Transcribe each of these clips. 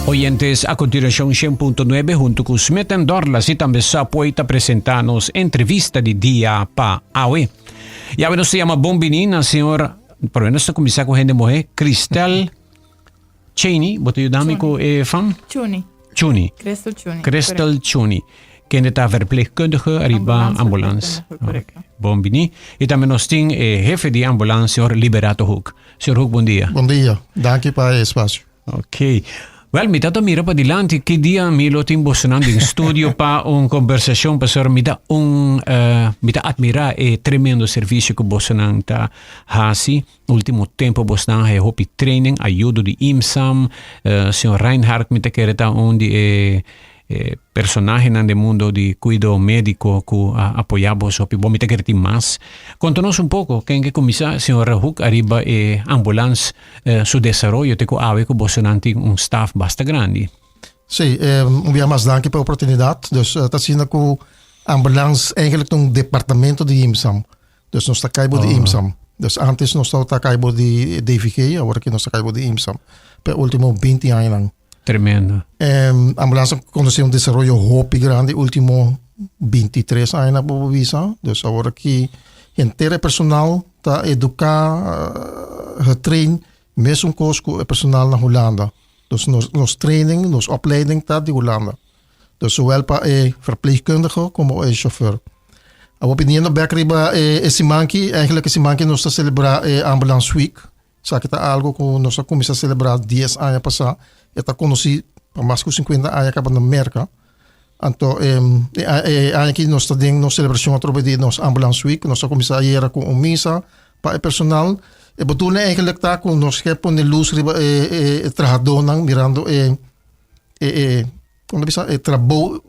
Oyentes, a continuacion 100.9 hunto cu Smith Dorlas y tambe Subway ta presenta nos entrevista di dia pa awe. Y awe nos ta yama bon bini na señor, por lo menos ta cuminsa cu hende muhe, Cristel Cheney, bo ta yuda mi cu e fam? Chuni. Chuni. Crystal Chuni. Crystal Chuni. Kende ta verpleegkundige ariba ambulance. Correcto. Bon bini. Y tambe nos tin e hefe di ambulance, señor Liberato Hoek. Señor Hoek, bon dia. Bon dia. Danki pa e espacio. Ok. Wel, mi ta mira pa dilanti ki dia mi lo tin bosonan den studio pa un conversacion, pasobra mi ta un uh, mi ta admira e tremendo servicio ku bosonan ta hasi. Ultimo tempo bosnan haya hopi training, ayudo di IMSAM. Uh, señor Reinhardt mi ta kere ta un di e e personahenan den mundo di kuido médiko ku a apoyá boso hopi bon. Mi ta kere tin mas. Konta nos un poko ken ke kuminsá, señor Hoek, ariba e ambulans su desaroyo te ku awe ku bosonan tin un staf basta grandi. Sí, un bia mas danki pa e oportunidat. Dus ta asina ku ambulans eigenlijk ta un departamento di IMSAM. Dus nos ta kai bo di IMSAM. Dus antes nos tabata kai bo di DVG, awor aki nos ta kai bo di IMSAM. Pa e ultimo binti añanan. Tremendo. Um, ambulance a conoce un desaroyo hopi grandi ultimo 23 aña bo bisa. Dus awor aki henter e personal ta educa, uh, getrain, mesun kos ku e personal na Hulanda. Dus nos, nos training, nos opleiding ta di Hulanda. Dus zowel pa e verpleegkundige como e chauffeur. Awor piniendo bek riba e, e simanki, eigenlijk e simanki nos ta celebra e Ambulance Week. Esaki ta algo ku nos a kuminsá selebrá dies aña pasá. E ta konosí pa mas ku sinkuenta aña kaba na Merka. Anto e e aña aki nos ta den nos selebrashon atrobe di nos Ambulance Week. Nos a kuminsá ayera ku un misa pa e personal. E bedoeling eigenlijk ta ku nos ke pone lus riba e e trahadónan mirando e e e kon ta bisa e trabou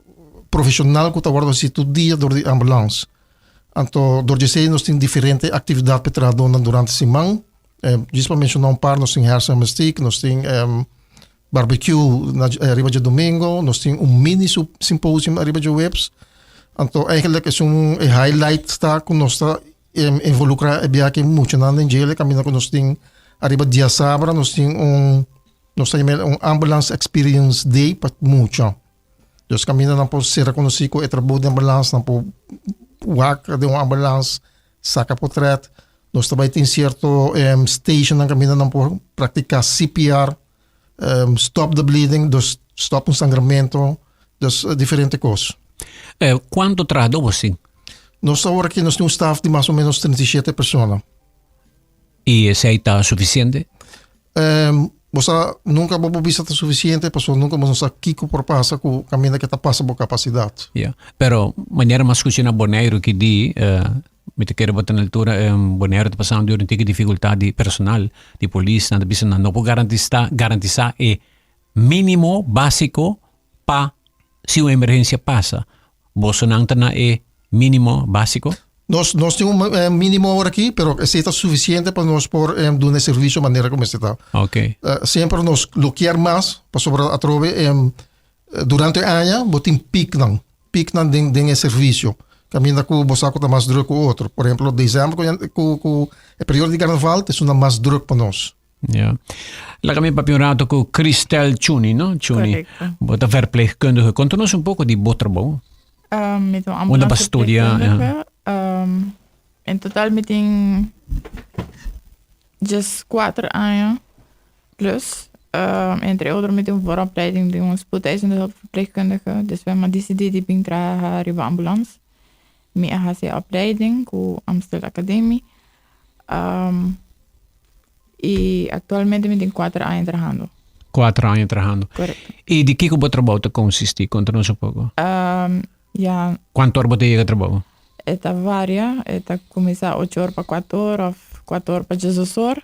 profeshonal ku ta wòrdu hasi tur dia dor di ambulans. Anto dor di esei nos tin diferente aktividat pa e trahadónan durante siman. Djis pa menshoná un par, nos tin hersenmestiek, nos tin barbecue na riba djadumingo, nos tin un mini symposium ariba djaweps. Anto eigenlijk esun e highlight ta ku nos ta involukrá e biaha muchanan den djele kaminda ku nos tin ariba diasabra nos tin un nos ta yama un ambulance experience day pa mucha. Dus kaminda nan por sera konosí ku e trabou di ambulans, nan por wak den un ambulans, saka potret. Nos ta bai tin sierto stationnan kaminda nan por praktiká CPR, stop the bleeding, dus stop un sangramento, dus diferente kos. Kuantu trahadó bo tin? Nos awor aki nos tin un staf di mas o menos 37 persona. I esei ta sufisiente? Um, bo sa, nunca bo por bisa ta suficiente, pasobra nunca bo no sa kiko por pasa ku kaminda ke ta pasa bo kapasidat. Ja, pero manera mas skucha na Boneiru ki di, uh, mi ta kere bo ta na altura, um, Boneiru ta pasando dor un tiki difikultat di personal, di polis, nan ta bisa nan no por garantista, garantisa e minimo basiko pa si un emergensia pasa. Bosonan ta na e minimo basiko? Nos, nos tin un eh, minimo awor aki, pero esei ta suficiente pa nos por eh, duna e servicio manera ku mester ta. Ok. Eh, semper nos lo kier mas, pasobra atrobe eh, durante e aña bo tin pieknan, pieknan den, den e servicio. Kaminda ku bo sa ku ta mas druk ku otro. Por ehemplo, december ku, ku, ku e periodo di carnaval ta esuna mas druk pa nos. Ja. Laga mi papia un rato ku Christel Chuni, no? Chuni. Correcto. Bo ta verpleegkundige. Konta nos un poko di bo trabou. Um, mi ta un Unda ba studia, ambulanceverpleegkundige. Um, in total mi tin just 4 aña plus. Um, entre otro mi tin un vooropleiding di un spoedeisende hulpverpleegkundige. Dus mi a disidí di bin traha riba ambulans. Mi a hasi e opleiding ku Amstel Academie. Um, y actualmente mi tin 4 aña trahando. 4 aña trahando. Correcto. Y di kiko bo trabou ta consisti? Conta nos un poco. Um, ja. Cuanto or bo ta yega trabou? E ta varia. E ta cuminsa 8 or pa 4 or of 4 or pa 12 or.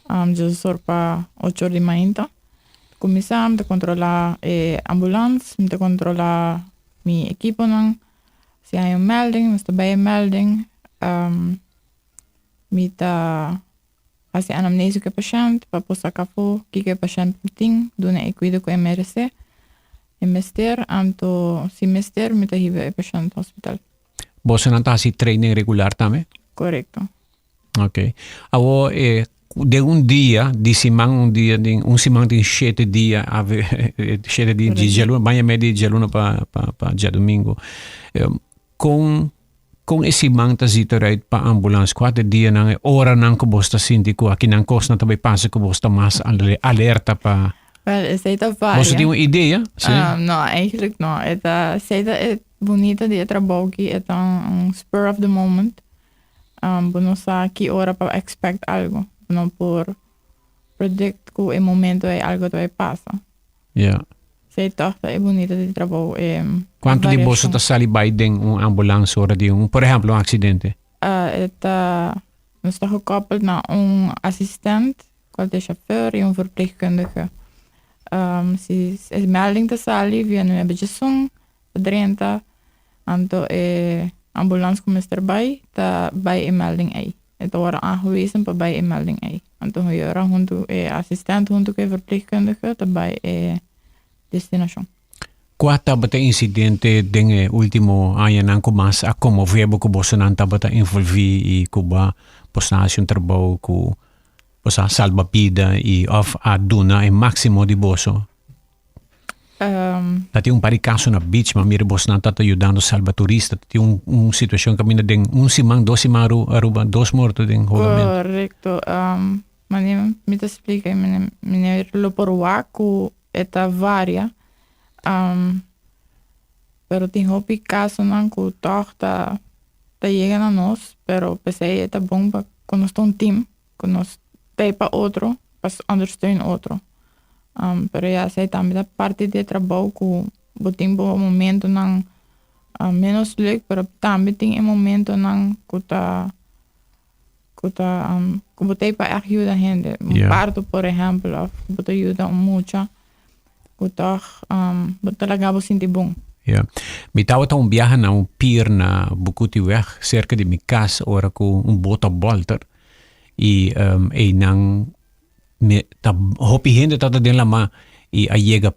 Um, 12 or pa 8 or di mainta. Cuminsa, mi ta controla e ambulans, mi ta controla mi equiponan. Si hay un melding, nos ta bay e melding. Um, Mi ta hasi anamnese ku e pashènt pa por saka afó kiko e pashènt por tin, duna e kuido ku e meresé, e mester, anto si mester mi ta hiba e pashènt hospital. Bosonan ta hasi training regular tambe? Korekto. Ok. Awor e. Den un dia di siman un dia den un siman tin shete dia ave shete dia di djaluna baña me di djaluna pa pa pa djadumingu. Kon kon e siman ta ziet eruit pa ambulans? Kua ta e dianan e oranan ku bos ta sinti ku akinan kosnan ta bai pasa ku bos ta mas alerta pa Wel, esei ta varia. Boso tin un idea? Si. No, eigenlijk no. E ta, esei ta e bunita di e trabou ki e ta un spur of the moment. Bo no sa ki ora pa expect algo. Bo no por predict ku e momento ei algo ta bai pasa. Ja. Esei tòg ta e bunita di trabou, e Kuantu di boso variashon. ta sali bai den un ambulans ora di un, por ehèmpel, un aksidente? E ta, nos ta gekoppeld na un asistent, kual ta e chauffeur i un verpleegkundige. Si e melding ta sali via nuebe djesun, ta drenta, anto e ambulans ku mester bai ta bai e melding ei. E ta wòrdu aangewezen pa bai e melding ei. Anto ora huntu e asistent huntu ku e verpleegkundige ta bai e destinashon. Kua tabata e insidente den e último añanan ku mas a konmové bo ku bosonan tabata envolví i ku bo a boso a hasi un trabou ku boso a salba bida i òf a duna e máksimo di boso? Ta tin un par di kaso na beach, ma mira bosnan ta ta yudando salba turista. Ta tin un un situashon kaminda den un siman, dos siman Aru Aruba, dos morto den hogamentu. Korekto. Manera mi ta splika e meneer lo por wak ku e ta varia, pero tin hopi kasonan ku tòg ta ta yega na nos, pero p'esei e ta bon pa ku nos ta un team. Ku nos t'ei pa otro, pa ondersteun otro. Pero ya esei tambe ta parti di e trabou ku bo tin bo momentonan menos leuk, pero tambe tin e momentonan ku ta ku ta ku bo t'ei pa ègt yuda hende. Un parto por ehèmpel òf bo ta yuda un mucha ku tòg bo ta laga bo sinti bon. Ya. Mi tabata un biaha na un pier na Bukutiweg, serka di mi kas, ora ku un boto a bòlter. I einan mi ta hopi hende tabata den lamá i a yega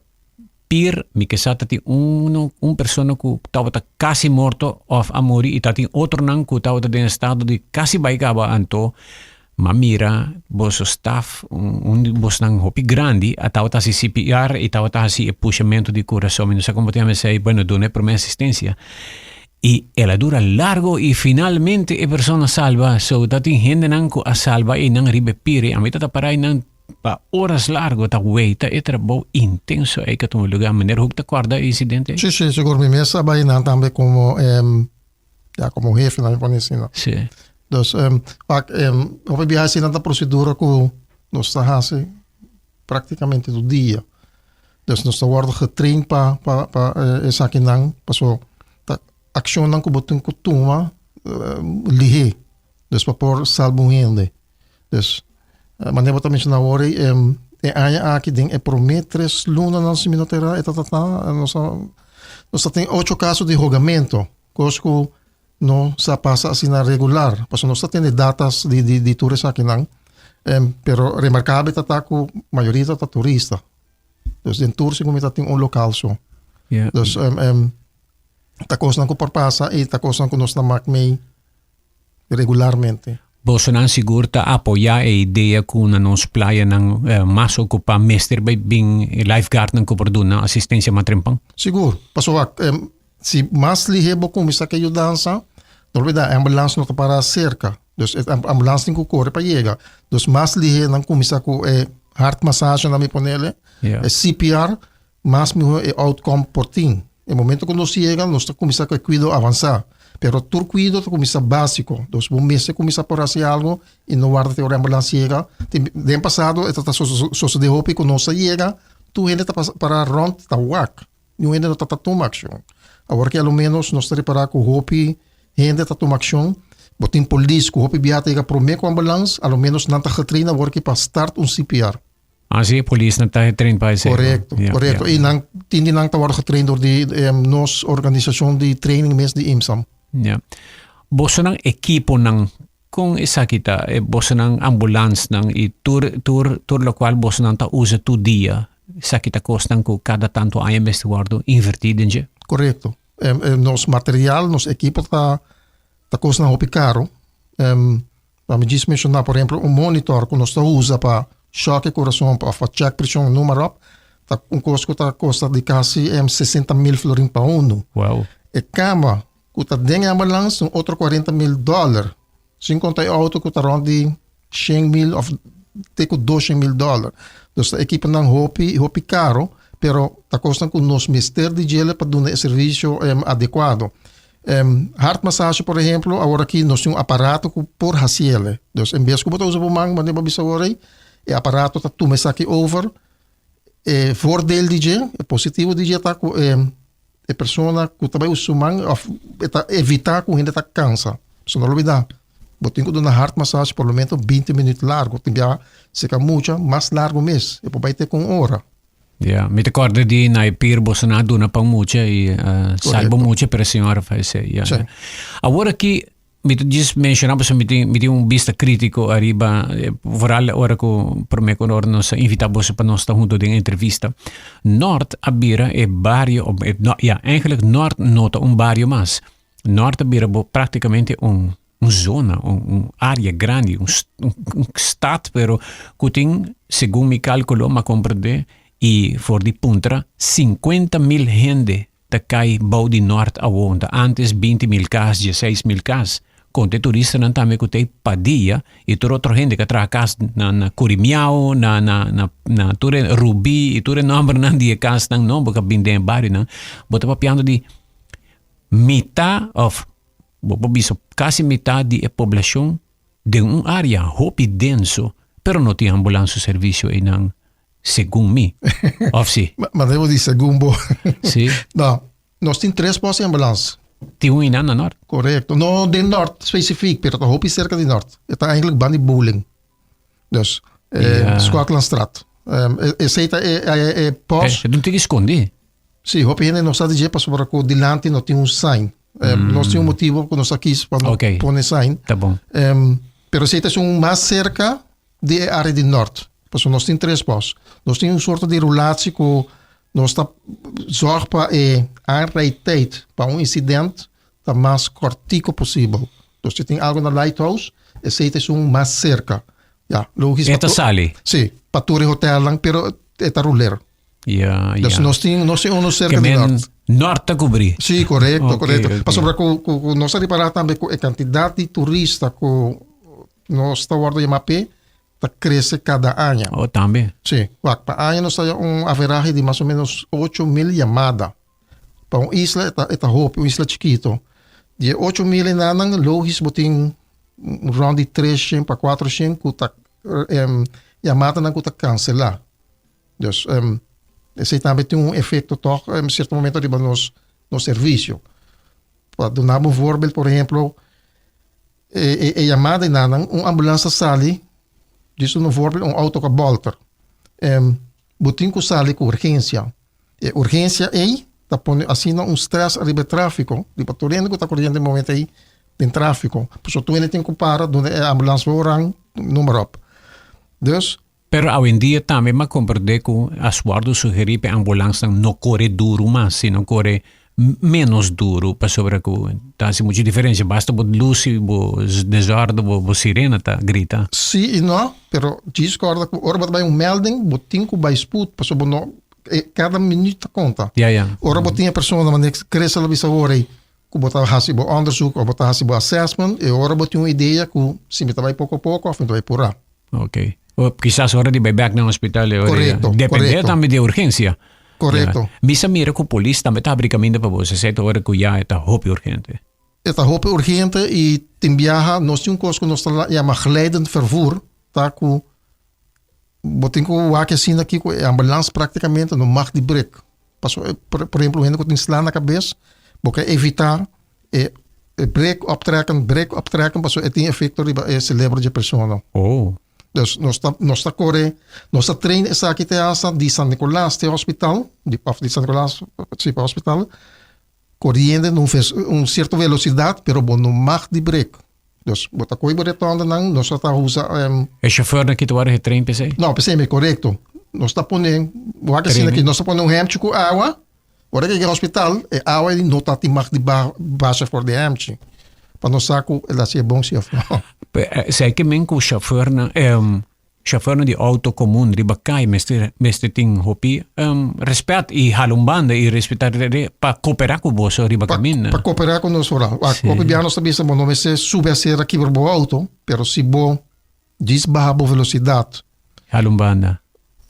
pier, mi ke sa tatin uno un persona ku tabata kasi morto òf a muri i tatin otronan ku tabata den estado di kasi bai kaba. Anto M'a mira boso staf, un di bosnan hopi grandi, a tabata hasi CPR i tabata hasi e pushamentu di kurason. Mi no sa komo ta yama esei, bueno, duna e promé asistensia. I el a dura largo i finalmente e persona a salba. So ta tin hendenan ku a salba einan riba e piri. Ami ta ta para einan pa oras largo ta weita e trabou intenso ei ku a tuma lugá. Meneer Hoek ta kòrda e insidente ei? Si, si, sigur. Mi mes a bai einan tambe komo ya komo hefe nan mi pone asina. Si. Dus wak hopi biaha asina ta prosedura ku nos ta hasi praktikamente tur dia. Dus nos ta wòrdu getrain pa pa pa esakinan paso ta akshonnan ku bo tin ku tuma lihé dus pa por salba un hende. Dus manera bo ta menshoná awor ei e aña aki den e promé tres lunanan si mi no ta erá e ta ta nos a nos ta tin ocho kaso di hogamento kos ku no sa pasa asina regular pasobra nos ta tene datas di di di tur esakinan pero remarkabel ta ta ku mayoria ta ta turista dus den tur segun mi ta tin un lokal so dus ta kosnan ku por pasa i ta kosnan ku nos ta mak mei regularmente. Bosonan sigur ta apoyá e idea ku na nos playanan mas okupá mester bai bin lifeguardnan ku por duna asistensia matrempan? Sigur. Pasobra si mas lihé bo kuminsá ku e yudansa, no olbidá e ambulans no ta para serka. Dus e ambulans tin ku kore pa yega. Dus mas lihé nan kuminsá ku e hartmassage nan mi ponele, e CPR, Mas mihó e outcome por tin. E momento ku nos yega, nos ta kuminsá ku e kuido avansá. Pero tur kuido ta kuminsá básiko. Dus bo mester kuminsá por hasi algu i no warda te ora e ambulans yega. Tin den pasado e ta ta sosodé hopi ku nos a yega, tur hende ta pasa pará rònt ta wak. Niun hende no ta ta tuma akshon. Awor ke a lo ménos nos ta ripará ku hopi hende ta tuma akshon. Bo tin polis ku hopi biaha ta yega promé ku ambulans, a lo ménos nan ta getrain awor ke pa start un CPR. Ah, sí, polisnan ta getraind pa esei. Correcto, yeah, correcto. Yeah. I nan, tin di nan ta worden getraind door di nos organisacion di training mes di IMSAM. Ja. Bosonan ekiponan, kon esaki ta? E bosonan ambulansnan i tur, tur, tur lokual bosonan ta usa tur dia. Esaki ta kosnan ku kada tantu aña mester wordo invertí den dje? Correcto. Nos material, nos ekipo ta, ta kosnan hopi karo. Mi djis menshoná, por ehempel, un monitor ku nos ta usa pa shòk e kurason òf pa chèk preshon, noem maar op, ta un kos ku ta kosta di kasi 60.000 florin pa unu. E kama ku ta den e ambulans un otro 40.000 dòler, sin konta e outo ku ta rònt di 100.000 òf te ku 200.000 dòler. Dus ta ekiponan hopi hopi karo, pero ta kosnan ku nos mester di djele pa duna e servisio adekuado. Hartmassage por ehemplo, awor aki nos tin un aparato ku por hasiele. Dus en bes ku bo ta usa bo man, manera bo a bisa awor ei, e aparato ta tuma esaki over. E voordeel di dje, e positivo di dje ta ku e e persona ku ta bai usa su man òf e ta evitá ku hende ta kansa. Pasobra no lubidá, bo tin ku duna hartmassage por lo menos 20 minüt largu. Tin bia si ka mucha mas largu mes, e por bai te ku un ora. Ja, mi ta kòrda di na e pir boso nan a duna pa un mucha i salba un mucha pero e señora falesé. Ja. Sí. Awor aki mi ta djis menshoná pasobra mi tin mi tin un bista krítiko ariba vooral ora ku promé ku ora nos a invitá boso pa nos ta huntu den entrevista. Nort a bira e bario ja eigenlijk Nort no ta un bario mas. Nort a bira bo práktikamente un un zona, un un área grandi, un un stad pero ku tin segun mi kálkulo mi a komprendé i for di puntra 50.000 hende ta kai bou di Nort awor, ta antes 20.000 kas, 16.000 kas. Konta e turistanan tambe ku ta ei pa dia i tur otro hende ku a traha kas na na Kurimiao, na na na na tur e Rubí i tur e nòmbernan di e kasnan nobo ku a bin den e barionan. Bo ta papiando di mitá òf bo por bisa kasi mitá di e poblashon den un área hopi denso, pero no tin ambulans su servisio einan segun mi. Òf si? Ma debo di segun bo. Si. No, nos tin tres pos di ambulans. Tin un einan na nort? Korekto. No den nort spesifik, pero ta hopi serka di nort. E ta eigenlijk banda di bowling. Dus, Schoklandstraat. Esei ta e pos. E ta un tiki skondi. Sí, hopi hende no sa di dje pasobra ku dilanti no tin un sign. Nos tin un motibo ku nos a kis pa no pone sign. Ta bon. Pero esei ta esun mas serka di e área di nort. Pasobra nos tin tres pos. Nos tin un sorto di rulatie ku nos ta zorg pa e aanrijdtijd pa un insident ta mas kòrtiku posibel. Dus si tin algu na Lighthouse, esei ta esun mas serka. Ya, logis. E ta sali? Sí, pa tur e hotelnan, pero e ta ruler. Ja, Dus ja. nos tin, nos tin uno cerca Que di men Noord. Noord ta cubrí. Sí, correcto, Ok, correcto. ok. Pasobra cu, cu, cu nos a ripara tambe cu e cantidad di turista cu nos ta wordo yama p'e ta crece cada aña. Oh, tambe. Sí, wak, pa aña nos ta haya un averahe di mas o menos 8.000 yamada. Pa un isla e ta, e ta hopi, un isla chikito. Di e 8.000 enanan, logis bo tin rond di 300 pa 400 cu ta em, yamadanan cu ta cancela. Dus esei tambe tin un efecto toch en cierto momento riba nos nos servicio. Pa duna bo un voorbeeld, por ehemplo, e e yamada ei nan, un ambulans a sali, djis un voorbeeld, un auto ku a bolter. Bo tin ku sali ku urgencia. E urgencia ei ta pone asina un stress riba e trafico, riba tur hende ku ta koriendo e momento ei den trafico. Pasobra tur hende tin ku para duna e ambulans voorrang, noem maar op. Dus. Pero awendia tambe m'a komprendé ku a wòrdu sugerí pa e ambulansnan no kore duru mas, sino kore ménos duru pasobra ku ta hasi muchu diferensia. Basta bo lus i bo desòrdu, bo sirena ta grita. Sí i no, pero djis kòrda ku ora bo ta bai un melding bo tin ku bai sput pasobra bo no kada minüt ta konta. Ya, ya. Ora bo tin e persona manera Chris a bisa awor ei ku bo ta hasi bo òndersuk òf bo ta hasi bo assessment e ora bo tin un idea ku si mi ta bai poko poko òf mi ta bai purá. Ok. O kisas ora di bai bek na hospital e ora Correcto, depende correcto. tambe di urgencia. Correcto. Ja. Mi sa mira ku polis tambe ta habri kaminda pa bo, esei ta ora ku ya e ta hopi urgente. E ta hopi urgente i tin biaha nos tin un kos ku nos ta yama glijdend vervoer, ta ku bo tin ku wak asina aki ku e ambulans praktikamente no mag di brek. Pasobra por ehemplo hende ku tin sla na kabes bo ke evita e brek optrekken, brek optrekken pasobra e tin efekto riba e selebro dje persona. Oh. Dus nos ta nos ta kore, nos ta train esaki te hasta di San Nicolas te hospital, di of di San Nicolas si pa hospital, koriendo na un un sierto velosidat pero bo no mag di brek. Dus bo ta koe bo retondenan, nos ta usa E chauffeurnan ki ta wòrdu getrain p'esei? No, p'esei mi korekto. Nos ta pone, wak asina aki, nos ta pone un hemchi ku awa. Ora ku e yega hospital, e awa ei no ta tin mag di basha for di hemchi, pa nos sa ku el a hasi e bon si òf no. Esei ke men ku shofèrnan shofèrnan di outo komun riba kai mester mester tin hopi rèspèt i hala un banda i respetá pa koperá ku boso riba kaminda. Pa koperá ku nos vooral. Wak hopi bia nos ta bisa bo no mester subi asera kibra bo outo, pero si bo djis baha bo velosidat. Hala un banda.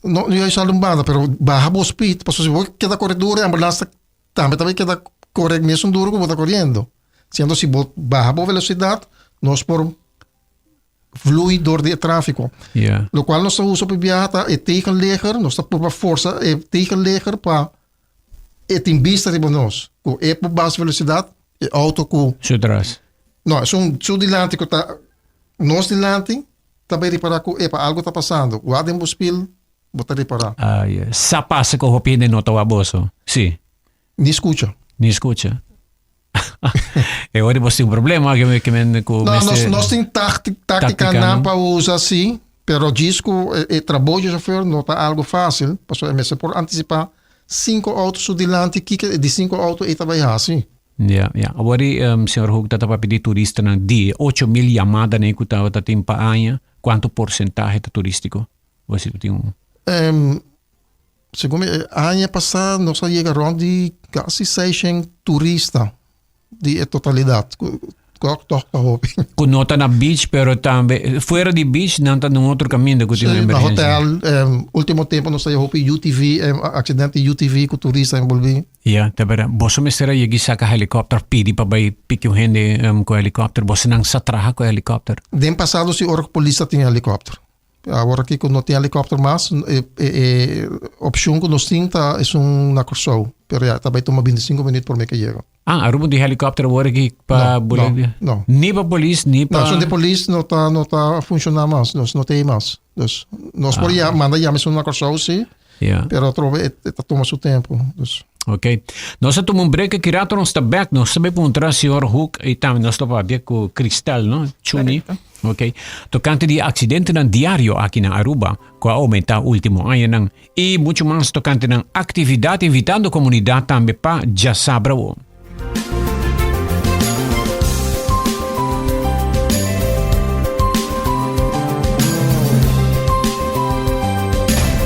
No, no juist hala un banda, pero baha bo speed, pasobra si bo keda kore duru e ambulans ta tambe ta bay keda kore mesun duru ku bo ta koriendo. Siendo si bo baha bo velocidad, nos por vloei door di e tráfico. Yeah. Locual nos ta usa pa biaha ta e tegenligger, nos ta purba forsa e tegenligger pa e tin bista riba nos. Ku e por baha su velocidad, e auto ku... Su tras. No, esun su dilanti ku ta nos dilanti ta bay ripara ku epa algo ta pasando. Wak den bo spiel, bo ta ripara. Ah, yeah. Sa pasa ku hopi hende no ta wak boso. Si. Ni skucha. Ni skucha. E ora bos tin un problema ke me ke men ku No, nos, nos tin táctica, táctica nan pa usa sí, pero djis ku e, e trabou di chauffeur no ta algo fácil, pasobra e mester por anticipá cinco auto su dilanti kiko e di cinco auto ei ta bai hasi. Ja, ja. Awor i um, señor Hoek ta papia di turistanan di 8.000 yamadanan ku tabata tin pa aña, kuantu porsentahe ta turístiko? Bo si tin un. Um, Segun mi, aña pasá nos a yega rònt di kasi seishent turista di e totalidat. Ku tòg ta hopi. Ku no ta na beach pero tambe fuera di beach nan ta na un otro kaminda ku tin un emergensia. Na hotel, ultimo tempu nos ta haya hopi UTV, aksidente di UTV ku turista enbolbí. Ya, ta bèrdat. Boso mester a yega i saka helikòpter pidi pa bai piki un hende ku helikòpter. Boso nan sa traha ku helikòpter? Den pasado si ora ku polis ta tin helikòpter. Awor aki ku no tin helikòpter mas, e e opshon ku nos tin ta esun na Kòrsou. Pero ya, ta bai tuma bintisinko minüt promé ke yega. Ah, Aruba no tin helikòpter awor aki pa No, no, no. Ni pa polis, ni pa. No, esun di polis no ta no ta funshoná mas, nos no tin mas. Dus nos por ya manda yama esun na Kòrsou si, Ya. pero atrobe e ta tuma su tempu. Dus. Ok. Nos a tuma un break aki rato nos ta bek. Nos ta bay puntra señor Hoek y tambe nos ta papia cu Cristel, no? Chuni. Correcto. Ok. Tocante di accidentenan diario aki na Aruba, cu a aumenta ultimo añanan. Y mucho mas tocante nan actividad, invitando comunidad tambe pa djasabra wo.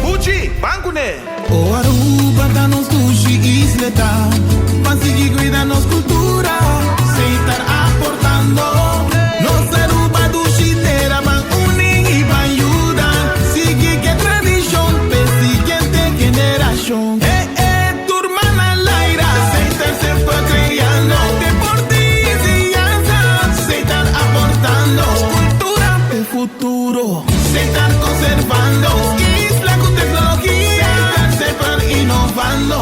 Buchi, ban kuné! O Aruba ta nos dushi isleta, Ban sigui cuida nos cultura, Seitar aportando. Nos Aruba dushi tera, Ban uni y ban yuda, Sigui ke tradicion p'e siguiente generacion. Eh eh, tur man al aire, Seitar semper creando, Deporte y enseñanza, Seitar aportando, Cultura p'e futuro. Setar conservando isla cu tecnologia. Setar semper innovando.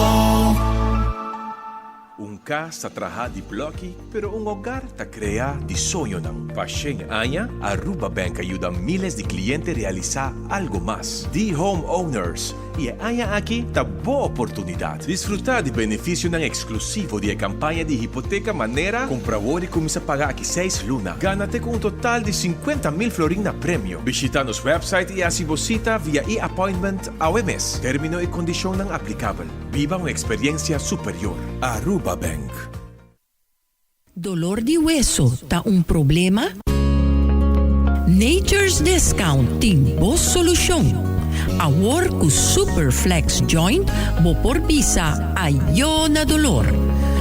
Un kas ta traha di blòki, pero un hogar ta krea di soñonan. Pa shen aña, Aruba Bank a yuda miles di kliente realisá algo mas. Di home owners I e aña aki ta bo oportunidat. Disfrutá di benefisionan eksklusivo di e kampaña di hipoteka manera, kumpra awor i kuminsá paga aki seis luna. Gana te ku un total di 50.000 florin na premio. Bishitá nos wèpsait i hasi bo sita via e-appointment awe mes. Término i kondishonnan aplikabel. Biba un eksperiensia superior. Aruba Bank. Dolor di weso ta un problema? Nature's Discount tin bo solucion. Awor cu Super Flex Joint bo por bisa ayo na dolor.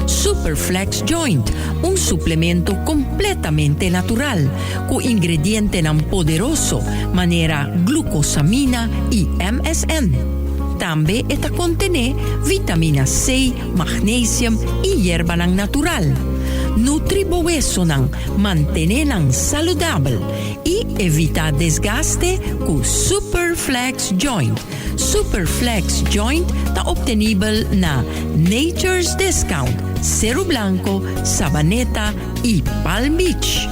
Super Flex Joint, un suplemento completamente natural, cu ingredientenan poderoso manera glucosamina y MSM. Tambe e ta contene vitamina C, magnesium i yerbanan natural. Nutri bo wesonan, mantene nan saludabel i evita desgaste ku Super Flex Joint. Super Flex Joint ta obtenibel na Nature's Discount, Seru Blanco, Sabaneta i Palm Beach.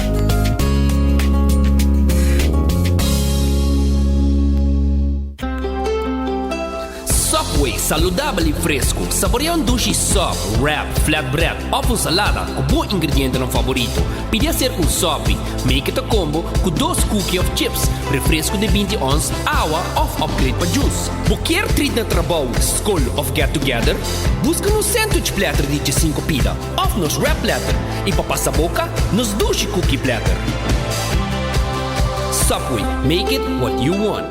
Subway, saludabel i fresku. Saborea un dushi sub, wrap, flatbread òf un salada ku bo ingredientenan favorito. Pidi aser un sopi, make it a combo, ku dos cookie òf chips, refresku di 20 ons, awa òf upgrade pa juice. Bo kier treat na trabou, skol òf get together? Buska nos sandwich platter di 15 pida òf nos wrap platter i pa pasa boka, nos dushi cookie platter. Subway, make it what you want.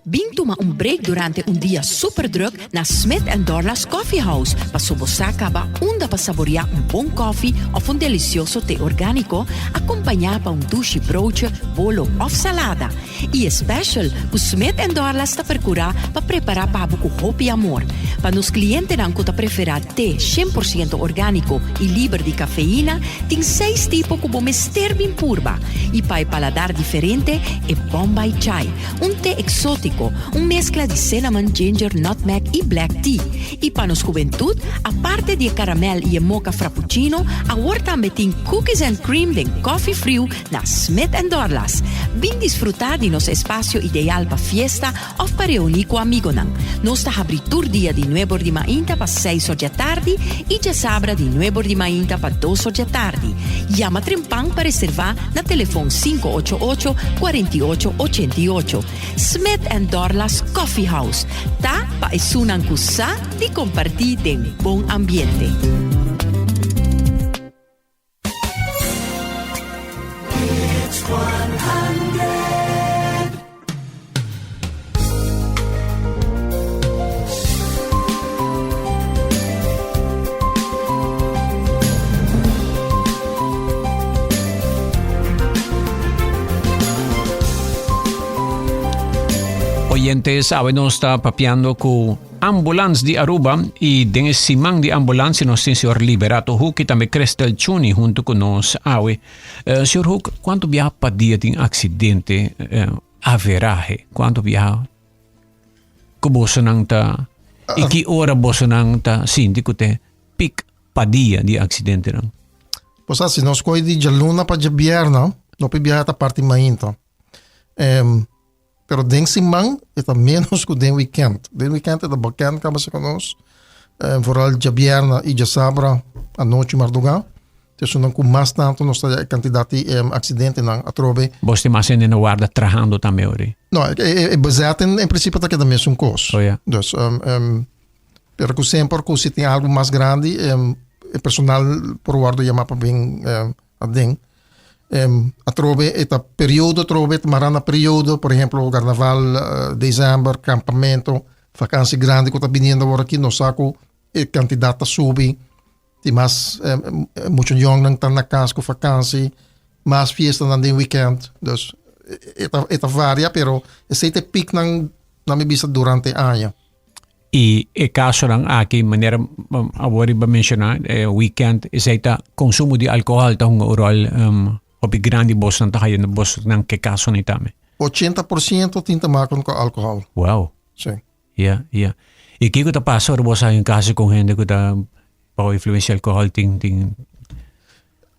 Bin tuma un break durante un dia super druk na Smith and Dorlas Coffee House paso bo sa caba unda pa saborea un bon koffie of un delicioso te organico acompaña pa un dushi broodje, bolo of salada. Y e special cu Smith and Dorlas ta percura pa prepara pa bo cu hopi amor. Pa nos clientenan cu ta prefera te 100% organico y liber di cafeína, tin seis tipo cu bo mester bin purba. Y pa e paladar diferente, e Bombay Chai, un te exotico, un mezcla di cinnamon, ginger, nutmeg y black tea. Y pa nos hubentud, aparte di e caramel y e mocha frappuccino, awor tambe tin cookies and cream den coffee friu na Smith and Dorlas. Bin disfruta di nos espacio ideal pa fiesta of pa reuni cu amigonan. Nos ta habri tur dia di nuebor di mainta pa seis or djatardi y djasabra di nuebor di mainta pa dos or djatardi. Yama trempan pa reserva na telefon 588 48 88. Smith and Dorlas Coffee House ta pa esunnan cu sa di comparti den bon ambiente. Oyentes, awe nos ta papiando cu Ambulance di Aruba y den e siman di ambulance nos tin señor Liberato Hoek y tambe Crestel Chuni hunto cu nos awe. Uh, señor Hoek, cuanto biaha pa dia tin accidente uh, averahe? Cuanto biaha cu bosonan ta y ki ora bosonan ta sinti cu te piek pa dia di accidentenan? Pues así, nos coge di djaluna pa djabierna, no pi biaha ta parti mainta. Um, Pero den siman e ta menos ku den weekend. Den weekend e ta bekend kaba sa nos. Eh, vooral djabierna i djasabra anochi mardugá. Tussen dan ku mas tanto nos ta e kantidat di um, aksidentenan atrobe. Bos tin mas hende na warda trahando tambe ori? No, e, e, e bezetting in principe ta keda mesun kos. Oh ja. Dus, um, um, pero ku semper ku si tin algo mas grandi, um, e personal por wordo yamá pa bin um, aden. Atrobe e ta periodo atrobe ta mara na periodo, por ehemplo carnaval december, campamento, vakantie grandi cu ta biniendo awor aki, nos sa cu e cantidad ta subi, tin mas mucho yongnan ta na cas cu vakantie, mas fiestanan den weekend, dus e ta e ta varia pero esey ta e pieknan na mi bisa durante aña. I e kasonan aki, manera awor riba menshoná, e weekend, esei ta konsumo di alkohòl ta hunga un ròl hopi grandi bosnan ta haya bosnan ke kasonan ei tambe. 80% tin te maken ku alkohòl. Wow. Sí. Ja, ja. I kiko ta pasa ora bos haya un kaso ku un hende ku ta baho influensia di alkohòl tin tin.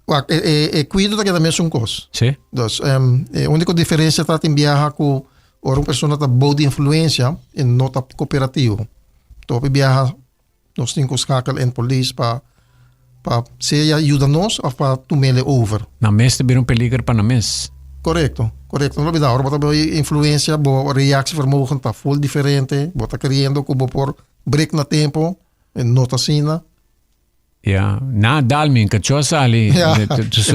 Wak, e e e kuido ta keda mesun kos. Sí. Dus e úniko diferensia ta tin biaha ku ora un persona ta bou di influensia e no ta kooperativo. Topi biaha nos tin ku skakel en polis pa pa sea yuda nos òf pa tum'é over. Nan mes ta bira un peliger pa nan mes. Korekto, korekto. No olbida ora bo ta bou di influensia bo reaktievermogen ta ful diferente, bo ta keriendo ku bo por brek na tempo, e no ta asina. Ja, na Dalmin, cacho a sali. Ja, e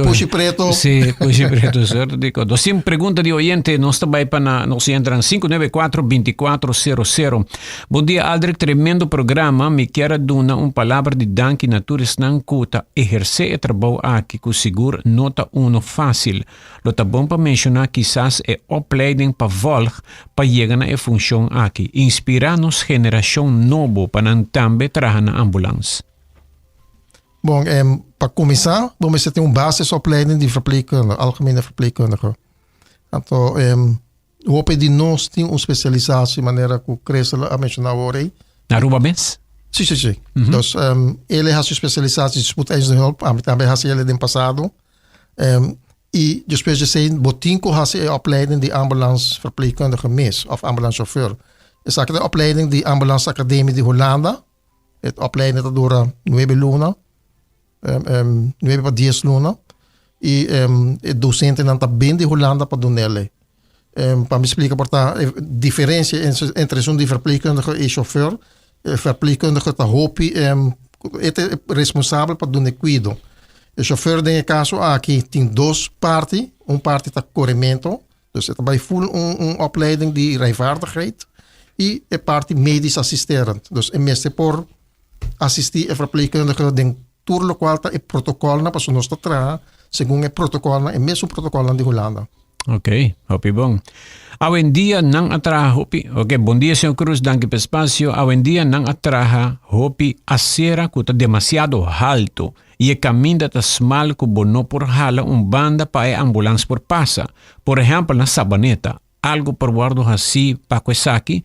pushi preto. Sí, pushi preto, cierto, dico. Nos tin pregunta di oyente, nos ta bai pa na, nos entran 594-2400. Bon dia, Aldrich, tremendo programa. Mi kier a duna un palabra di danki na tur esnan cu ta eherce e trabou aki, cu sigur no ta uno facil. Lo ta bon pa menciona kisas e opleiding pa volg pa yega na e funcion aki. Inspira nos generacion nobo pa nan tambe traha na ambulans. Bon, em, pa kuminsá, bo mester tin un basisopleiding di verpleegkundige, algemene verpleegkundige. Anto, em, hopi di nos tin un spesialisatie manera ku Christel a menshoná awor ei. Na Aruba mes? Sí, sí, sí. Dus um, el a hasi spesialisatie spoedeisende hulp, ami tambe hasi el den pasado. Um, i despues di esei bo tin ku hasi e opleiding di ambulance verpleegkundige mes of ambulance chauffeur. Esaki ta e opleiding di Ambulance Academie di Hulanda. E opleiding ta dura nuebe luna, nuebe pa dies luna. I e dosentenan ta bin di Hulanda pa dun'el. Pa mi splika por ta e diferensia entre esun di verpleegkundige i shofèr. E verpleegkundige ta hopi e ta responsabel pa duna e kuido. E shofèr den e kaso aki tin dos parti. Un parti ta coremento, dus e ta bay full un, un opleiding di rijvaardigheid. Y e parti medisch assisterend. Dus e mester por asisti e verpleegkundige den tur locual ta e protocolnan, pasobra nos ta traha segun e protocolnan, e mesun protocolnan di Hulanda. Ok, hopi bon. Awendia nan a traha hopi. Ok, bon dia señor Cruz, danki pa espacio. Awendia nan a traha hopi acera cu ta demasiado halto y e caminda ta smal cu bo no por hala un banda pa e ambulans por pasa. Por ehempel na Sabaneta. Algo por wordo haci pa cu esaki?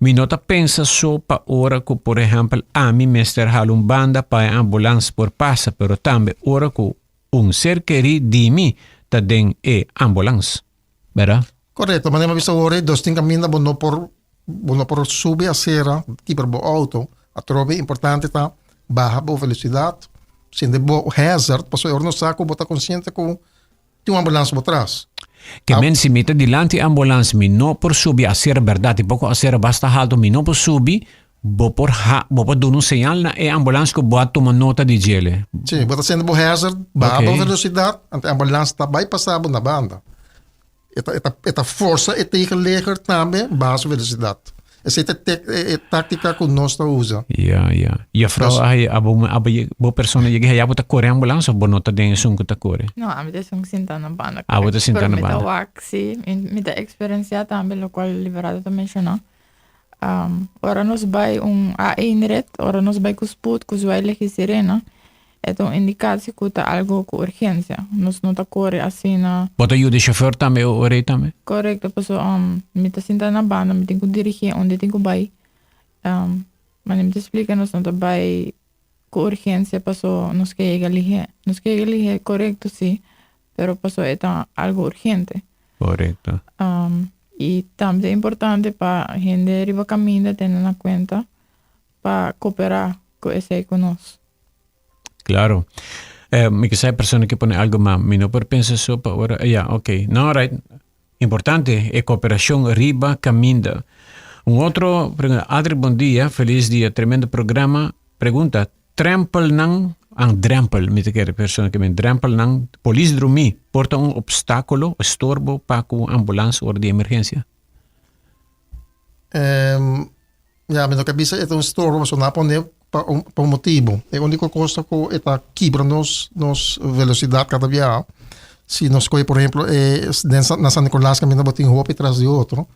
Mi no ta pensa so pa ora cu por ehempel ami mester hala un banda pa e ambulans por pasa, pero tambe ora cu un ser kerí di mi ta den e ambulans. Berdad? Korekto, manera mi a bisa awor ei, dos tin kaminda bo no por bo no por subi asera kibra bo outo. Atrobe importante ta baha bo velosidat, sende bo hazard, pasobra e ora no sa ku bo ta konsiente ku tin un ambulans bo tras. Ke men si mi ta dilanti ambulans mi no por subi asera berdad i poko asera basta halto mi no por subi Bo por ha, bo por duna un señal na e ambulans ku bo a tuma nota di djele. Sí, bo ta sende bo hazard, baha bo velocidad, anto e ambulans ta bai pasa bo na banda. E ta, e ta, e ta forsa e tegenligger tambe baha su velocidad. Esei ta e, e, e táctica ku nos ta usa. Ja, ja. Juffrouw, ai, abo, abo, bo persona yega haya bo ta kore ambulans of bo no ta den esun ku ta kore? No, ami ta esun ku sinta na banda. Ah, bo ta sinta na Pero mi ta banda. wak, sí. Mi, mi ta eksperensiá tambe lokual Liberado ta menshoná. Ora nos bai un A-één-rit, ora nos bai ku spoed, ku zwaailicht i sirena, e ta un indikatie ku ta algo ku urgensia. Nos no ta kore asina. Bo ta yuda e shofèr tambe ora ei tambe? Korekto, pasobra mi ta sinta na banda, mi tin ku dirigí unda e tin ku bai. Manera mi ta splika nos no ta bai ku urgensia pasobra nos ke yega lihé. Nos ke yega lihé, korekto si, pero pasobra e ta algo urgente. Korekto. I tambe ta importante pa hende riba kaminda tene na kuenta pa koperá ku esei ku nos. Klaro. Mi ke sa e persona ke pone algu ma mi no por pensa so pa ora. Ya, ok. No, right. Importante e koperashon riba kaminda. Un otro pregunta. Adri, bon dia. Felis dia. Tremendo programa. Pregunta, Trempelnan, an drempel, mi ta kere persona ke men drempelnan, polis drumí por ta un obstákulo, estorbo pa ku un ambulans ora di emergensia? Ya, mi no ke bisa e ta un estorbo, pasobra nan a pone pa un pa un motibu. E úniko kos ta ku e ta kibra nos nos velosidat kada biaha. Si nos kohe por ehemplo e den na San Nicolas kaminda bo tin hopi tras di otro,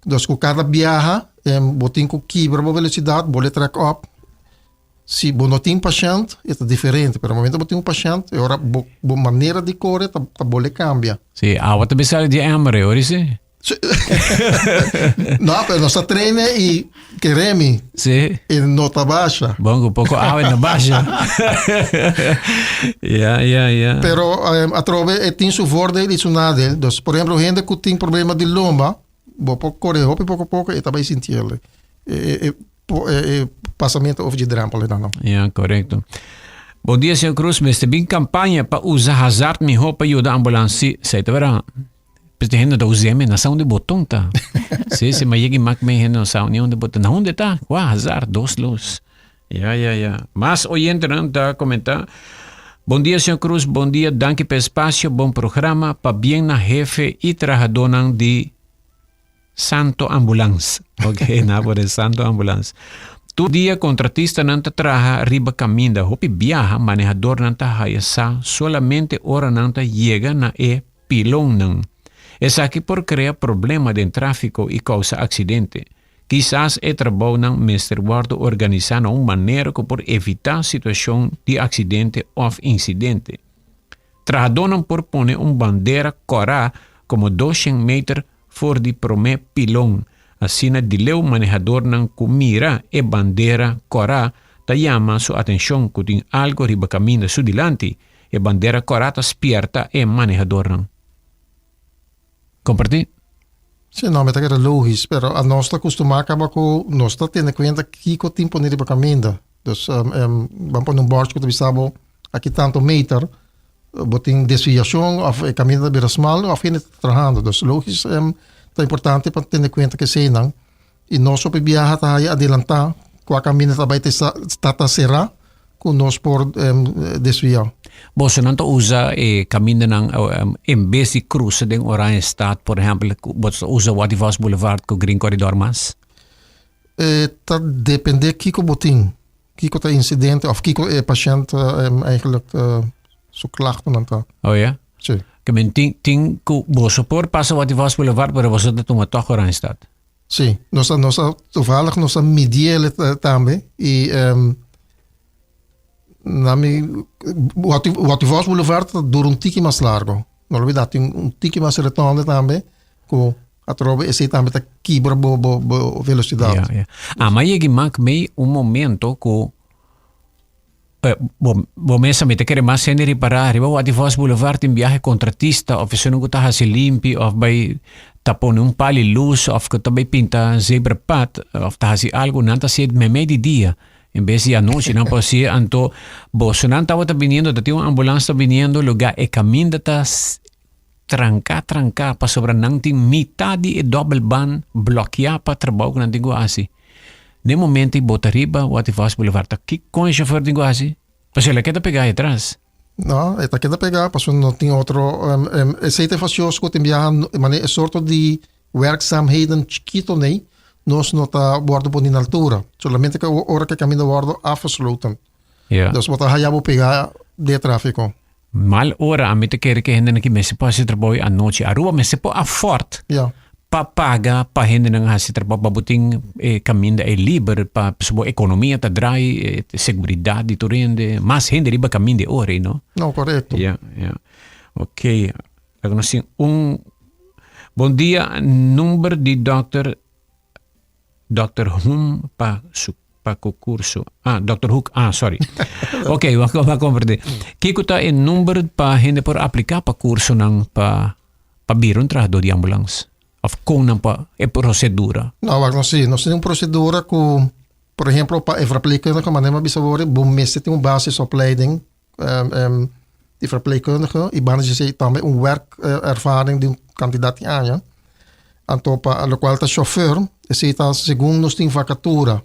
Dus ku kada biaha bo tin ku kibra bo velosidat, bo le trek op. Si bo no tin pashènt e ta diferente, pero momento bo tin un pashènt e ora bo bo manera di kore ta ta bole kambia. Sí, awa ta bisa di emmer e ora sí. No, pero nos ta traine i keremi. Sí. E no ta basha. Bon, ku poko awa e no basha. Ja, ja, ja. Pero atrobe e tin su voordeel i su nadeel. Dus, por ehemplo, hende ku tin problema di lomba, Bo por kore hopi poko poko e ta bai sinti el e e pasamiento over dje drempel ei nan. Ja, korekto. Bon dia, señor Cruz. Mester bin kampaña pa usa hazard mihó pa yuda ambulans. Sí, esei ta bera. Pues de hende ta us'é men, na sa unda e boton ta. Sí, sí, ma yega i mak men hende no sa ni unda e boton. Na unda e ta? Kua hazard? Dos lus. Ja, ja, ja. Mas oyentenan ta komentá. Bon dia, señor Cruz. Bon dia. Danki pa e espacio. Bon programa. Pabien na hefe i trahadónan di Santo Ambulans. Ok, na por e Santo Ambulans. Tur dia kontratistanan ta traha riba kaminda. Hopi biaha manehadornan ta haya sa solamente ora nan ta yega na e pilonnan. Esaki por krea problema den tráfiko i kousa aksidente. Kisas e trabounan mester wòrdu organisá na un manera ku por evitá situashon di aksidente òf insidente. Trahadónan por pone un bandera kòrá komo doshen meter for di promé pilon. Asina dileu manehadornan ku mira e bandera kòrá ta yama su atenshon ku tin algu riba kaminda su dilanti. E bandera kòrá ta spièrta e manehadornan. Kompartí. Sí, no, mi ta kere logis, pero a nos ta kustumá kaba ku nos ta tene kuenta kiko tin pone riba kaminda. Dus ban pone un bòrchi ku ta bisa bo aki tantu meter bo tin desviashon òf e kaminda ta bira smal òf hende ta trahando. Dus logis ta importante pa tene kuenta ku eseinan i nos hopi biaha ta haya adelantá kua kaminda ta bai ta ta será. ku nos por desviá. Bosonan ta usa e kamindanan en bes di krusa den Oranjestad, por ehèmpel, boso ta usa Watty Vos Boulevard ku Green Corridor mas? E ta dependé kiko bo tin, kiko ta insidente òf kiko e pashènt eigenlijk su klachtonan ta. Oh ya? Sí. Ke men tin tin ku boso por pasa Watty Vos Boulevard pero boso ta tuma tòg Oranjestad. Sí, nos a nos a toevallig nos a midi el tambe y um, na mi Watty Watty Vos Boulevard ta dura un tiki mas largo. No olbida tin un tiki mas rotonde tambe ku atrobe esei tambe ta kibra bo bo bo velocidad. Ja, ja. Ama yegi mak mei un momento ku Bo, bo mesa mi ta kere mas hende ripará riba Watty Vos Boulevard tin biahe kontratista òf esun ku ta hasi limpi òf bai ta pone un pal di lus òf ku ta bai pinta zebrapad òf ta hasi algu nan ta hasié meimei di dia en bes di anochi nan por hasié anto bosonan tabata biniendo ta tin un ambulans ta biniendo lugá e kaminda ta tranká tranká pasobra nan tin mitá di e dòbelban blòkiá pa trabou ku nan tin ku hasi. Den e momento ei bo ta riba Watty Vos Boulevard ta ki kon e shofèr tin ku hasi? Pasobra el a keda pegá ahi atras. No, e ta keda pegá pasobra no tin otro esei ta e fasioso ku tin biaha manera e sorto di werkzaamheden chikito nei nos no ta wòrdu poni na altura solamente ku ora ku e kaminda wòrdu afgesloten. Ja. Dus bo ta haya bo pegá den e tráfiko. Mal ora ami ta kere ke hendenan ki mester por hasi trabou anochi. Aruba mester por afford Ja. pa paga pa hendenan hasi trabou pa bo tin e kaminda e liber pa bo ekonomia ta draai, e seguridat di tur hende. Mas hende riba kaminda e ora ei, no? No, korekto. Ja, ja. Oké. Laga nos tin un Bon dia, number di dòkter Dòkter Hum pa su pa ku kurso. Ah, Dòkter Hoek. Ah, sorry. Ok, wa wa komprendé. Kiko ta e number pa hende por apliká pa kursonan pa pa bira un trahadó di ambulans? Òf kon nan pa e prosedura? No, wak nos si. Nos tin un prosedura ku, por ehemplo, pa e verpleegkundige, manera mi a bisa awor, bo mester tin un basisopleiding di verpleegkundige i banda di esei tambe un werkervaring di un kantidat di aña. Anto pa lokual ta shofèr, esei ta segun nos tin vakatura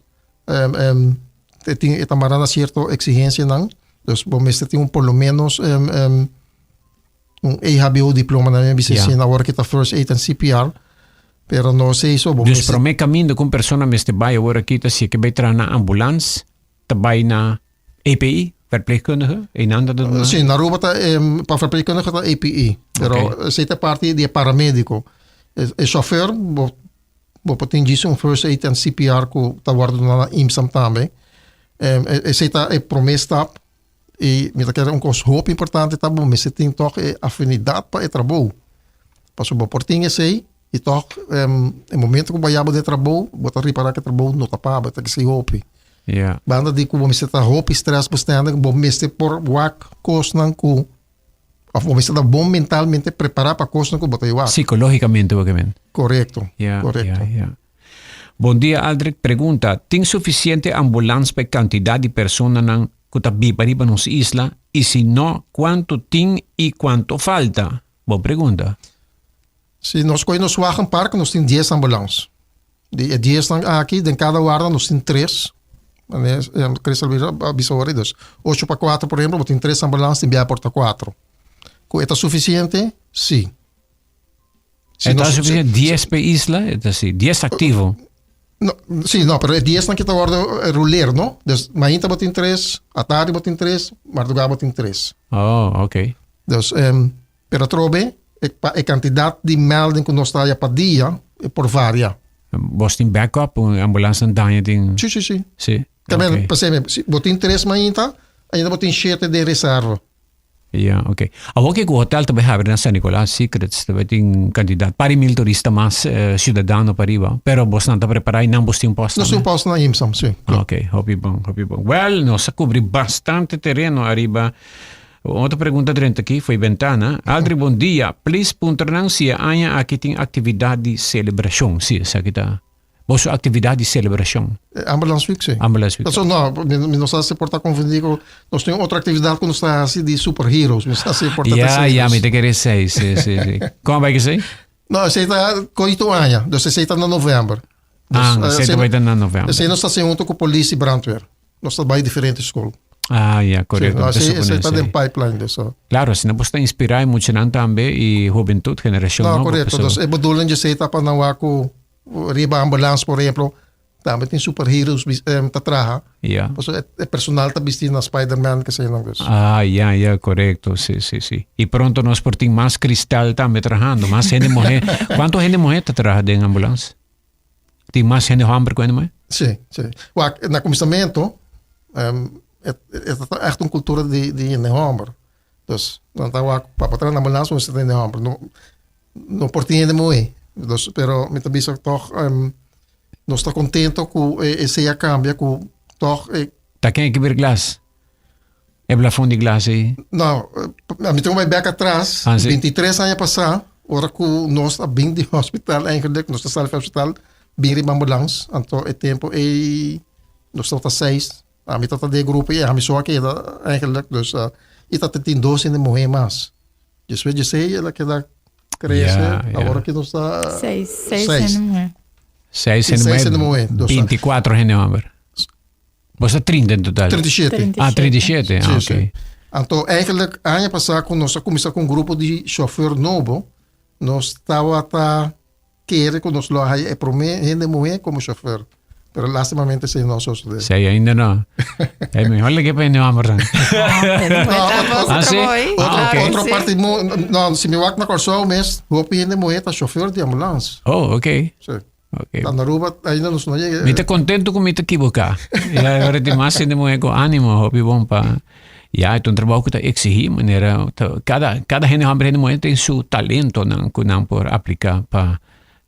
e tin e ta mara na sierto eksigensianan, dus bo mester tin un por lo ménos un EHBO diploma nan a bisa asina awor ki ta first aid en CPR, pero no esei so bo Dus mester. promé kaminda ku un persona mester bai awor aki ta si e ke bai traha na ambulans ta bai na EPI, verpleegkundige, einan ta duna? Sí, na Aruba ta pa verpleegkundige ta EPI, pero Okay. esei ta parti di e paramedico. E, e chauffeur bo bo por tin djis un first aid en CPR ku ta wòrdu duna na IMSAM tambe. Em, e- esei ta e promé stap i mi ta kere un kos hopi importante ta bo mester tin tòg e afinidat pa e trabou. Pasobra bo por tin esei i tòg em, e momento ku bo a yaba den trabou bo ta ripará ku e trabou no ta pa bo, ta kisi hopi. Ja. Banda di ku bo mester ta hopi stress bestendig, bo mester por wak kosnan ku of bo mester ta bon mentalmente prepará pa kosnan ku bo ta wak. Psicológicamente bo ke men. Korekto, Ja, korekto. ja, ja. Bon dia Aldrich, pregunta, tin sufisiente ambulans pa e kantidat di personanan ku ta biba riba nos isla i si no kuantu tin i kuantu falta? Bon pregunta. Si nos kohe nos wagenpark nos tin dies ambulans. Di e diesnan aki den kada warda nos tin tres. Chris a bisa ora dus ocho pa kuater por ehempel bo tin tres ambulans tin bia por ta kuater. Ku e ta sufisiente? Si. E ta sufisiente dies pe isla? E ta si dies aktivo. No, si no, pero e diesnan ki ta wòrdu ruler no. Dus mainta bo tin tres, atardi bo tin tres, mardugá bo tin tres. Oh, oké. Dus Pero atrobe e pa e kantidat di melding ku nos ta haya pa dia e por varia. Bos tin backup, un ambulansnan daña tin. Si, si, si. Si. También, Ok. paseme, si bo tin tres mainta, ainda bo tin shete den reserva. Ja, ok. Awor ke ku hotel ta bai habri na San Nicolas, Secrets, ta bai tin kantidat, par di mil turista mas eh, ciudadano pa riba. Pero bosnan ta prepará i nan bos tin pòst Nos tin tambe? pòst na Imsam, si. Ah, Ok, hopi bon, hopi bon. Wel, nos a kubri bastante tereno ariba Un otro pregunta drenta aki fo'i bentana. Aldri bon dia. Please puntra nan si e aña aki tin actividad di celebracion. Si, esaki ta boso actividad di celebracion. Ambulance Week, si. Ambulance Week. Paso no, mi, mi no sa si por ta confundi cu nos tin otro actividad cu nos ta haci di superheroes. Mi sa si por ta Ja, esey, ja, dus. mi ta kere esey. Si, si, si. Con bai esey? No, esey ta coy tu aña. Dus esey ta na november. Dus, Ah, eh, esey ta bai ta na november. Esey nos ta haci hunto cu polis y brandweer. Nos ta bai diferente school. Ah, ja, correcto. Sí, no, Te esey, supone esey ta esey. den pipeline, dus. So. Claro, asina bo sta inspira e muchanan tambe y hubentud, generacion No, nobo. correcto. Pasobra- Dus e bedoeling dje esey ta pa nan wak cu riba ambulance, por ehemplo, tambe tin superheroes bis- em, ta traha. Ja. Pasobra e, e personal ta bisti na Spider-Man, que sei nan, dus. Ah, ja, ja, correcto. Sí, sí, sí. Y pronto nos por tin mas Cristal tambe trahando, mas hende muher. Cuanto hende muher ta traha den ambulance? Tin mas hende homber ku hende muhé? Sí, sí. Wak, na kuminsamentu, um, e, e ta echt un kultura di, di hende homber. Dus, nan ta wak, pa pa traha na ambulans, mester ta hende homber. No, no por tin hende muhé. Dus, pero mi ta bisa toch, um, nos ta kontento ku e, esei a kambia, ku toch e, Ta ken e kibir glas? E plafon di glas ei? No, mi tin ku bai bek atras, Ah, sí. 23 aña pasá, ora ku nos a bin di hospital eigenlijk, nos ta sali for hospital, bin riba ambulans, anto e tempo ei nos tabata seis, ami tabata den e grupo ei, ami so a keda eigenlijk, dus i tabata tin dos hende muhé mas. Despues di esei el a keda krese, Ja, ja. awor aki nos ta Seis, seis seis. hende muhé. Seis hende Seis hende muhé, muhé, dus, 24 hende homber. Bo sa 30 en total? 37. Ah, 37. Ah, Sí, ok. sí. Anto, eigenlijk, aña pasá ku nos a kuminsá ku un grupo di chauffeur nobo, nos tabata kere ku nos lo a haya e promé hende muhé komo chauffeur. Pero lastimamente esei no a sosodé. Esei ainda no. E mihor lege pa hende homber dan. No, otro, Ah, sí? otro, Ah, ok. otro parti, no, si mi wak na Kòrsou mes, hopi hende muhé ta chauffeur di ambulans. Oh, ok. Sí. Ok. Na Aruba ainda nos no yega. Mi ta contento cu mi ta equivoca. Ya, ahora tin mas hende muhe cu animo, hopi bon pa. Ya, e ta un trabou cu ta exigi manera ta cada cada hende homber hende muhe tin su talentonan cu nan por aplica pa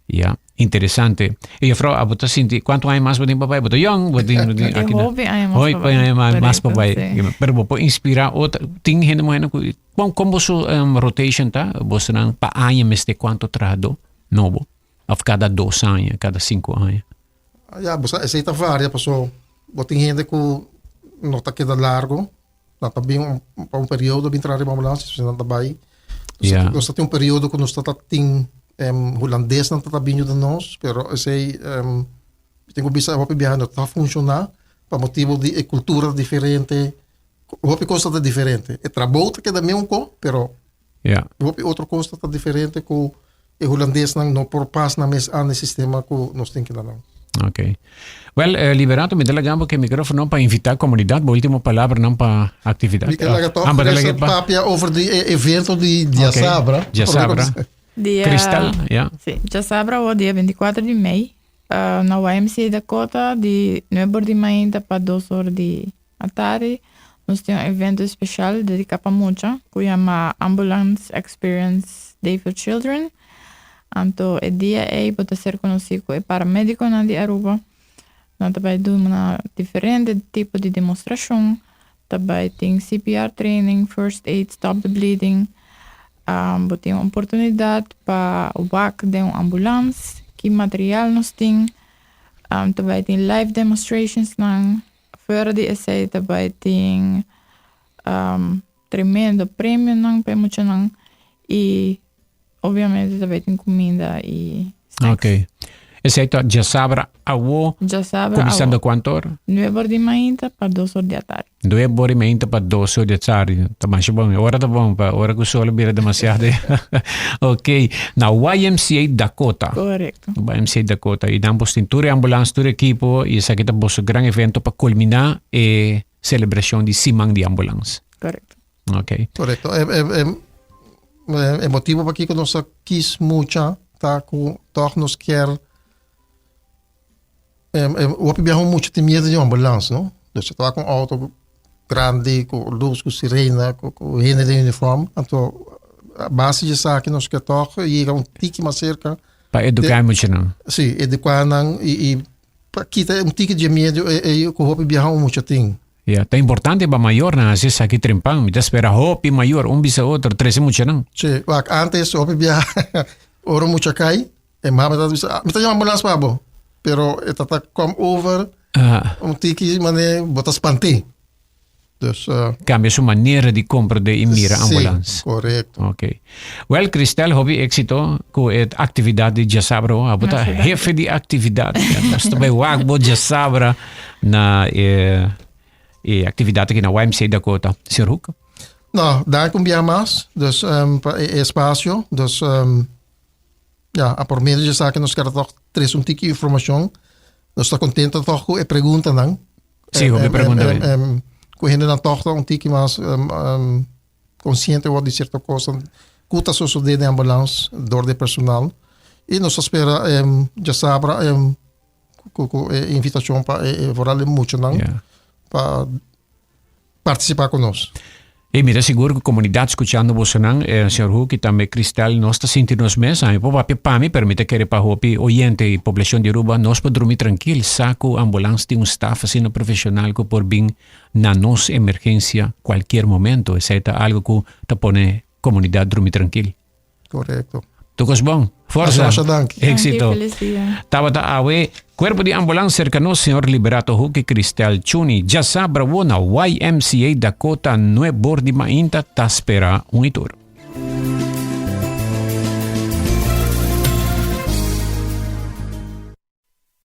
ya, interesante. E juffrouw, abo ta sinti cuanto aña mas bo tin pa bai? Bo ta yong, bo tin bo tin Tin aki na. hopi aña mas Hopi pa bai. aña mas pa Correcto, bai. sí. Pero bo por inspira otro, tin hende muhenan cu con con boso rotation ta? Bosonan pa aña mester cuanto trahador nobo? Of kada dos aña, kada sinku aña? Ya, bo sa esei ta varia paso bo tin hende ku no ta keda largo, nan ta bin un pa un periodo bin traha riba ambulans despues nan ta bai. Nos Ya. nos ta tin un periodo ku nos ta ta tin hulandesnan ta ta bin yuda nos, pero esei mi tin ku bisa hopi biaha no ta funshoná pa motibu di e kultura diferente, hopi kos ta ta diferente. E trabou ta keda meun ko, pero Ja. Hopi otro kos ta diferente ku e hulandesnan no por pas nan mes aan e sistema ku nos tin keda nan. Ok. Wel, eh, Liberato, mi ta laga bo ke microfono pa invita comunidad. Bo ultimo palabranan pa actividad. Mi ke laga toch Ah, bo ta laga resa pa- papia over di e evento di Diasabra. Ok. Diasabra. Dia, Cristal, ja. Sí, djasabra o dia 24 di mei, eh, na YMCA Dakota di 9 or di mainta pa 2 or di Atari nos tin un evento especial dedica pa mucha cu yama Ambulance Experience Day for Children. Anto e dia ey bo ta ser conoci cu e paramediconan di Aruba. Nan ta bay duna diferente tipo di demostracion. Ta bay tin CPR training, first aid, stop the bleeding. Bo tin un oportunidad pa wak den un ambulance, ki material nos tin. Ta bay tin live demonstrations nan. Fuera di esei ta bai tin tremendo premionan pa e muchanan i obviamente ta bai tin kuminda i snacks. Ok. Esei ta djasabra awo Djasabra kuminsando awo. kuantu ora? Nuebe or di mainta pa dos or di atardi. Nuebe or di mainta pa dos or di atardi. Ta masha bon. E ora ta bon pa ora ku sol a bira demasiado. Ok. Na YMCA Dakota. Korekto. YMCA Dakota. I nan bos tin tur e ambulans, tur e ekipo i esaki ta boso gran evento pa kulminá e selebrashon di Siman di Ambulans. Korekto. Ok. Korekto. E, e, e, e motibo pakiko nos a kis mucha ta ku tòg nos kier Hopi biaha un mucha tin miedo di ambulans, no? Dus e ta wak un auto grandi ku lus, ku sirena, ku hende den uniform. Anto a base di esaki nos ke tòg yega un tiki mas serka. Pa eduká e muchanan. Si, eduká nan i pa kita un tiki di e miedo ei ku hopi biaha un mucha tin. Ya, ta importante pa mayornan hasi esaki trempan. Mi ta spera hopi mayor, un bisa otro, trese muchanan. Si, wak antes hopi biaha ora un mucha kai, E mama ta bisa, mi ta yama ambulans pa bo. Pero e ta ta come over Ah. un tiki mane bo ta spant'é. Dus, uh, Cambia su manera di comprende y mira sí, ambulans. correcto. Ok. Wel, Cristel, hopi éxito cu e actividad di djasabra. Oh, abo ta Masha danki. jefe di actividad. Nos ta bay wak bo djasabra na e. E actividad aki na YMCA Dakota. Señor Hoek. No, danki un bia mas dus um, pa e espacio. Dus um, ja, a por medio di esaki nos kier toch trece un tiki informacion. Nos ta contento toch cu e preguntanan. Sí, hopi pregunta. Um, cu hendenan toch ta un tiki mas um, um, consciente wordt di cierto cosnan cu ta sosode den ambulance door di personal. Y nos ta spera um, djasabra um, cu, cu e invitacion pa e, e vooral e muchanan pa participa cu nos. Y mi ta sigur cu comunidad scuchando bosonan, eh, señor Hoek y tambe Cristel, nos ta sinti nos mes, ami por papia pa mi, pero mi ta kere pa hopi oyente y poblacion di Aruba, nos por drumi trankil, sa cu ambulance tin un staff asina profesional cu por bin na nos emergencia cualkier momento. Esey ta algo cu ta pone comunidad drumi trankil. Correcto. Tur cos bon. Forza. Masha danki. Éxito. Danki, feliz dia. Tabata awe Cuerpo di Ambulans cerca nos señor Liberato Hoek y Cristel Chuni. Djasabra wo na YMCA Dakota nuebor di mainta ta spera un y tur.